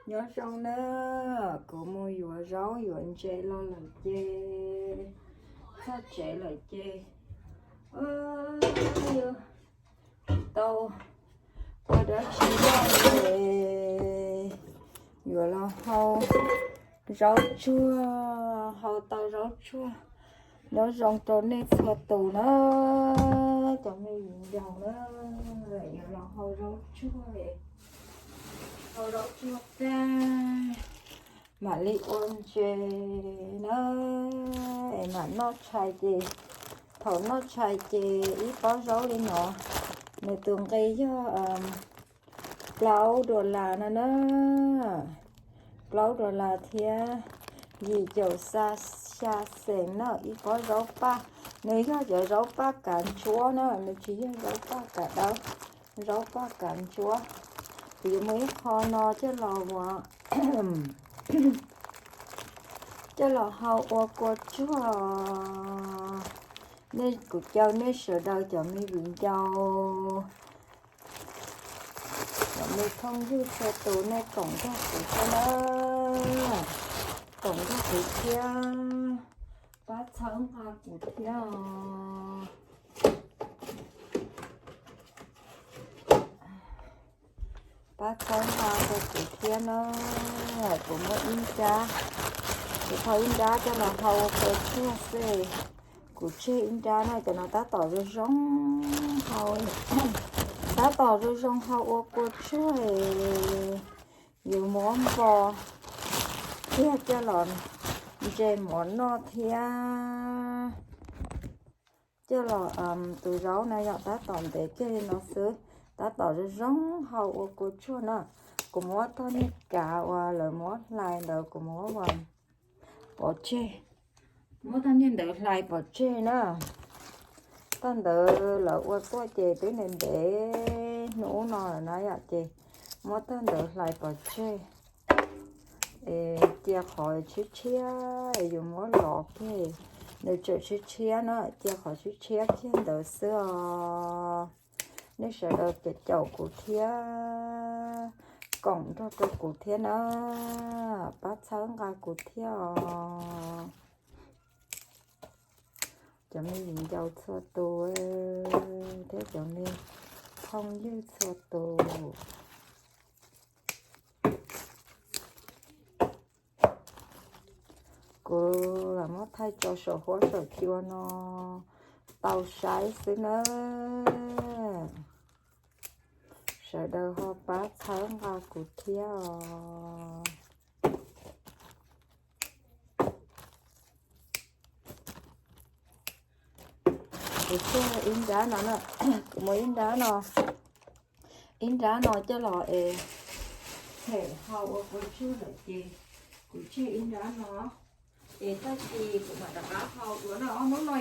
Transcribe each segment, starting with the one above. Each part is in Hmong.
Nyob zoo na, kuv mus yuav zaub yuav ntses los lawm ces, txog tsev lawm ces, tsis tau ua dab tsi noj li, yuav los hau zaub tsuag, hau tau zaub tsuag. Nyob zoo rau nej txhua tus na, cov me viv ncaus na, yuav los hau zaub tsuag, hau zaub tsuag tag mam li ua ntses na, es mam noj tshais ces, thaum noj tshais ces ib pob zaub li no, nws tus nqi yog plaub dollar no na, plaub dollar thiab yim caum xya xees na ib pob zaub paj. Nws yog cov zaub paj kav ntsuab na, nws tsis yog zaub paj kav dawb, zaub paj kav ntsuab. Kuv yuav muaj ib qho no coj los ua, coj los hau ua kua tsuag. Nej, kuv caw nej sawv daws cov me viv ncaus, cov me phooj ywg txhua tus nej koom nrog kuv thiab na, koom nrog kuv thiab, pab txhawb nqa kuv thiab os. Pab txhawb nqa rau kuv thiab na. Kuv muab ib nrab, kuv tau ib nrab coj los hau ua kua tsuag xwb. Kuv tseg ib nrab no, cov no tab tom zoo zoo hau, tab tom zoo zoo hau ua kua tsuag, yuav muab npo kiag coj los ntses mov noj thiab. Coj los, tus zaub na yom, tab tom ntev kiag li no xwb, tab tom zoo zoo hau ua kua tsuag na. Kuv muab tog niag kav uas lawv muab hlais ntawd kuv muab pov tseg, muab tog niag ntawd hlais pov tseg na. Tog ntawd lawv ua tuaj ces twb ntev ntev hnub no lawm na yom, ces muab tog ntawd hlais pov tseg. Es cia qhov tshiab tshiab es yuav muab lov kiag, nws tseem tshiab tshiab na, cia qhov tshiab tshiab kiag ntawd xwb os. Nej sawv daws caum caum kuv thiab, koom nrog rau kuv thiab na, pab txhawb nqa kuv thiab os. Cov me viv ncaus txhua tus thiab cov me phooj ywg txhua tus, kuv lam muab thaij tso saum huab saum cua no tau saib xwb nawb. Sawv daws ho pab txhawb nqa kuv thiab os. Kuv tseg ib nrab no, kuv muab ib nrab no, ib nrab no coj los es them hau ua kua tsuag lawm ces kuv tseg ib nrab no, es tag kis kuv mam rov qab hau dua no. Ob hnub no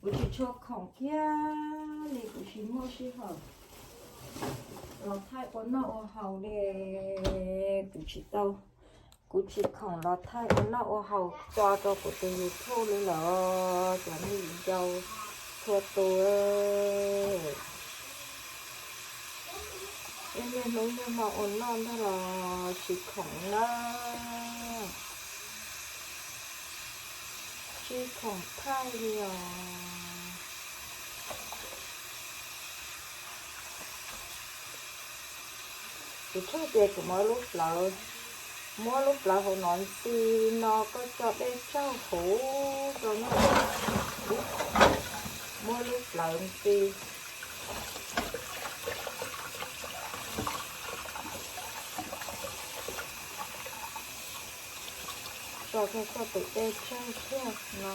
kuv tsis tshua khoom kiag li, kuv tsis muaj sij hawm los thaij ua noj ua haus li, kuv tsis tau, kuv tsis khoom los thaij ua noj ua haus tso rau kuv tus YouTube li lawm cov me viv ncaus txhua tus. Ib niaj hnub niaj hmo ua noj ntag los tsis khoom na, tsis khoom thaij li os. Kuv tshaj tias kuv muab lub plawv, muab lub plawv hauv no ntxi no koj tso dej tsaug huv rau no, muab lub plawv ntxi. Tso kiag koj tus dej tsawg kiag no.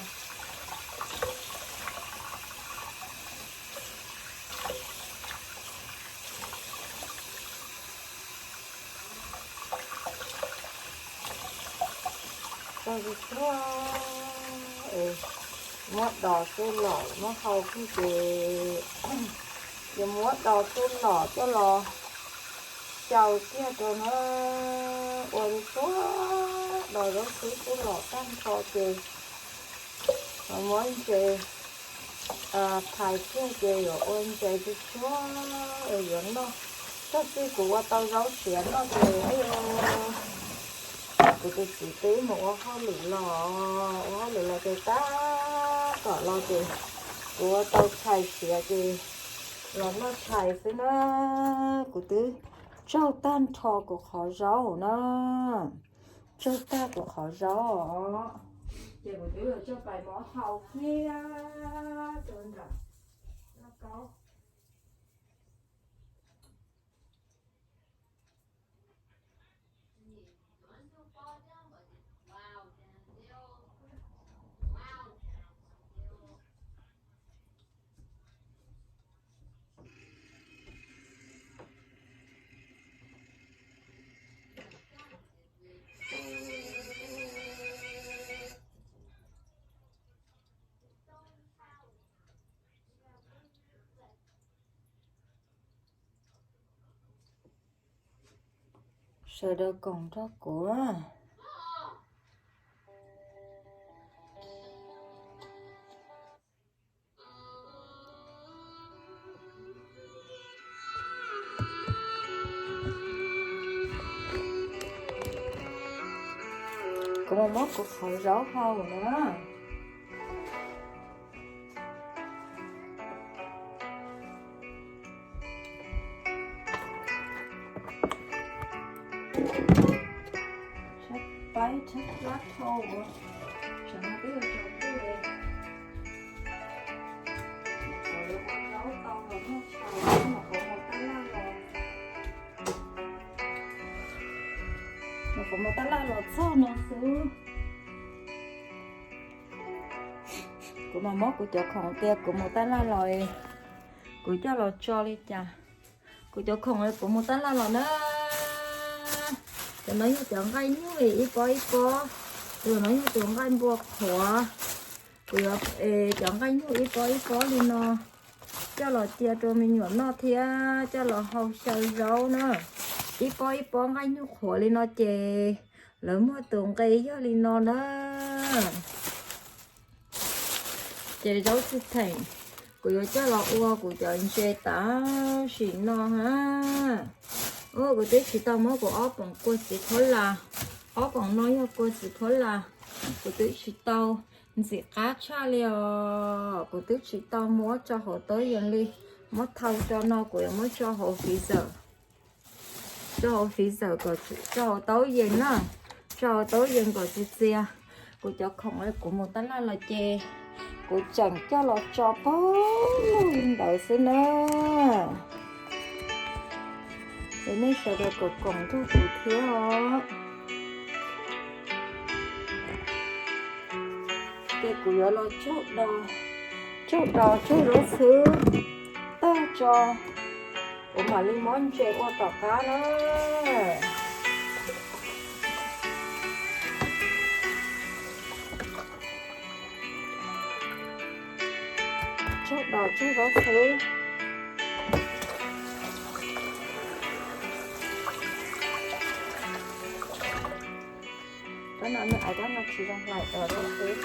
Tso tsuag tsuag es muab dos tuj lom muab hau kiag ces, yuav muab dos tuj lom coj los xyaw kiag rau na, ua tsuag tsuag dos zaub xwb tuj lom tag nrho ces muab ntses thaiv kiag ces yuav ua ntses tsuag tsuag es yuav noj. Txog txij kuv ua tau zaub siav noj ces, aw, Tus txiv twb mus ua hauj lwm los, ua hauj lwm los ces tab tom los ces kuv ua tau tshais siav ces los noj tshais xwb na. Kuv twb tsaug tag nrho kuv qhov zaub na, tsaug tag kuv qhov zaub os. Ces kuv twb yuav coj pais mov hau thiab rau nram lauj kaub. Sawv daws koom nrog kuv. Kuv mus muab kuv qhov zaub hau na. Tshaib plab dhau, tsam no twb yuav tsaus ntuj li. Kuv yuav ua zaub tau los noj tshais, mam qhuav mus tab laj los. Mam qhuav mus tab laj los txog no xwb. Kuv mam muab kuv cov khoom tias kuv mus tab laj los, kuv coj los tso li cas. Kuv cov khoom kuv mus tab laj los na. Cov no yog cov nqaij nyuj ib pob ib pob. Tus no yog tus nqaij npua qhuav. Kuv yuav cov nqaij nyuj ib pob ib pob li no coj los cia rau me nyuam noj thiab coj los hau xyaw zaub na. Ib pob ib pob nqaij nyuj qhuav li no ces lawv muaj tus nqe yog li no na. Ces zaub txhwj theem, kuv yuav coj los ua kuv cov ntses tam sim no ha. Ua kuv twb tsis tau muab kuv ob poom kua txiv khuab las, ob poom no yog kua txiv khuab las, kuv twb tsis tau ntxim qab tshaj li os. Kuv twb tsis tau muab tso hauv tauv yees li, muab thau tso no kuv yuav muab tso hauv freezer, tso hauv freezer kom, tso hauv tauv yees na, tso hauv tauv yees kom txias txias. Kuv cov khoom kuv mus tab laj los ces kuv tseem coj los tso pag li ntawd xwb na. Es nej sawv daws koom koom nrog kuv thiab os. Ces kuv yuav los tsaug dos, tsaug dos tsaug zaub txhwb tag tso, kuv mam li muab ntses ua tom qab na. Tsaug dos tsaug zaub txhwb. Rab no me aiv rab no tsis zoo hlais os zaub txhwb.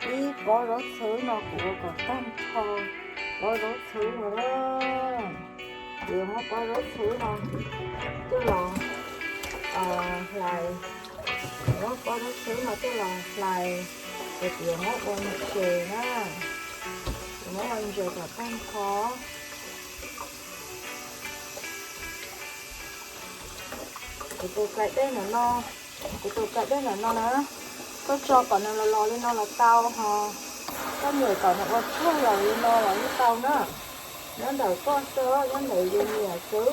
Ib pob zaub txhwb no kuv ua kom tag nrho pob zaub txhwb no na. Kuv yuav muab pob zaub txhwb no coj los hlais, muab pob zaub txhwb no coj los hlais, ces kuv yuav muab ua ntses na. Kuv muab ua ntses kom tag nrho. Kuv tus kaim dej ntawm no, kuv tus kaim dej ntawm no na, koj tso kom nws los los li no los tau, ho koj nyem kom nws ua tshuaj lawm li no los yeej tau na. Nyob ntawm koj xwb, nyob ntawm yus nyiam xwb.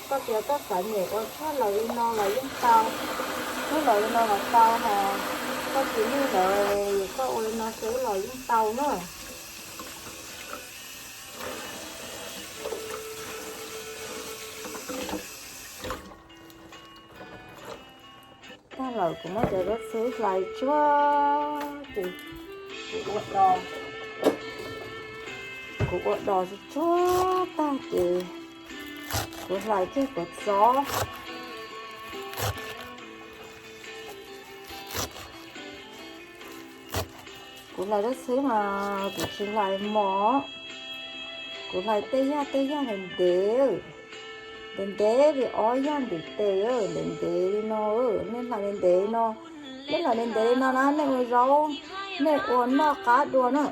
Koj tias koj xav nyem ua tshuaj lawm li no los yeej tau, tshuaj lawm li no los tau, ho koj tsis nyiam lawm koj No xwb los yeej tau na. Tag lawm kuv muab cov zaub txhwb hlais tsuag ces kuv ua dos, kuv ua dos tsuag tsuag tag ces kuv hlais kiag kuv txob. Kuv hlais zaub txhwb mas kuv tsis hlais mos, kuv hlais tej yaj tej yaj ntev ntev, ntev ntev li ob yaj ntev tes, ntev ntev li no. Nej hlais ntev ntev li no, nej hlais ntev ntev li no na nej ua zaub, nej ua noj qab dua na.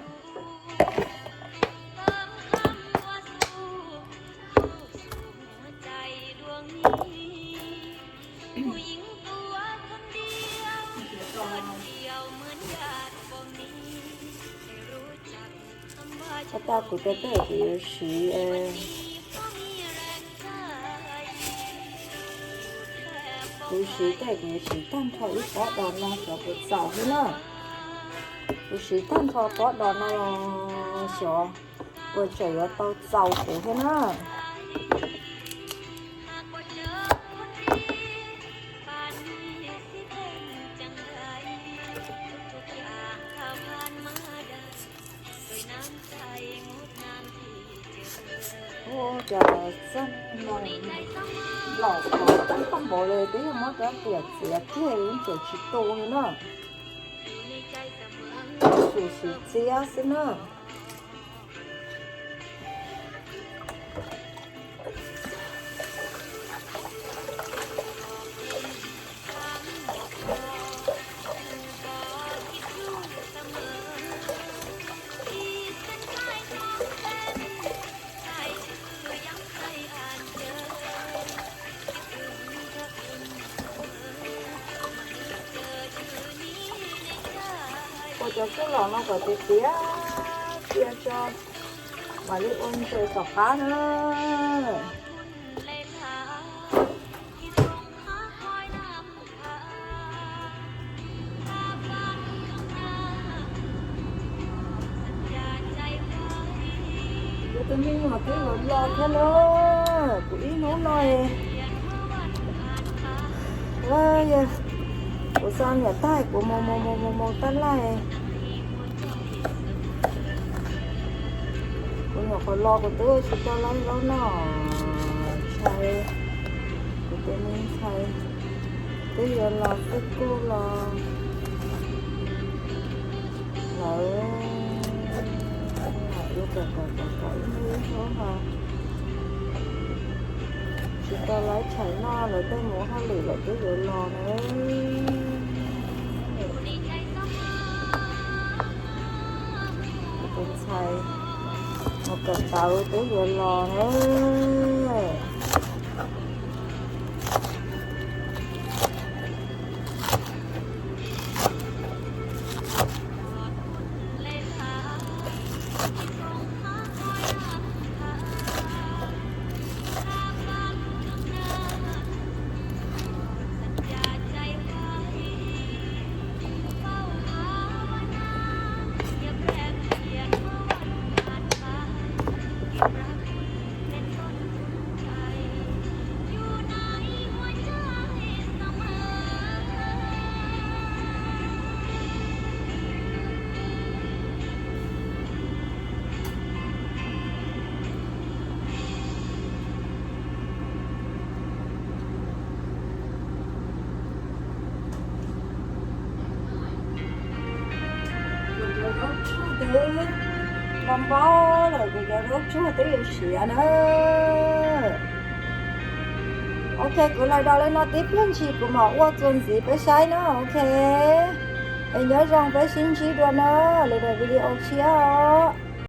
Tau kuv tej kuv yuav siv, kuv siv tej kuv yuav siv tag nrho ib pob dos no xyov puas txaus thiab na. Kuv siv tag nrho pob dos no los xyov puas tseem yuav tau txaus kuv thiab na. Ua cas txaj no los qhov tau tag npaum li twb yog muab cov riam txiav kiag ib txwm tsis tu li na. Tsuas siv txiab xwb na. Ua cov txuj lom no kom tiav tiav cia tso, mam li ua ntses tom qab na. Kuv tus me nyuam twb yuav los thiab na, kuv ib hnub no, kuv xa niam tag kuv mus mus mus mus mus tab laj. Kuv nyuam qhuav los kuv twb tsis tau laib zaub noj, ntshai, kuv tus me ntxhais twb yuav los xwb kuj los lawm, ua kom kom kom kom ib hnub ib hnub ho tsis tau laib tshais noj, lawv tej mus hauj lwm lawm twb yuav los na. Kuv tus ntxhais mus kawm ntawv twb yuav los na. Kuv cov zaub tsuag twb npau npau lawm, kuv cov zaub tsuag twb yuav siav na. Ok, kuv hlais dos li no tib pliag ntshis kuv mam ua txuas ntxiv peb saib na, ok. Es nyob zoo peb sib ntsib dua na, lwm daim video tshiab os.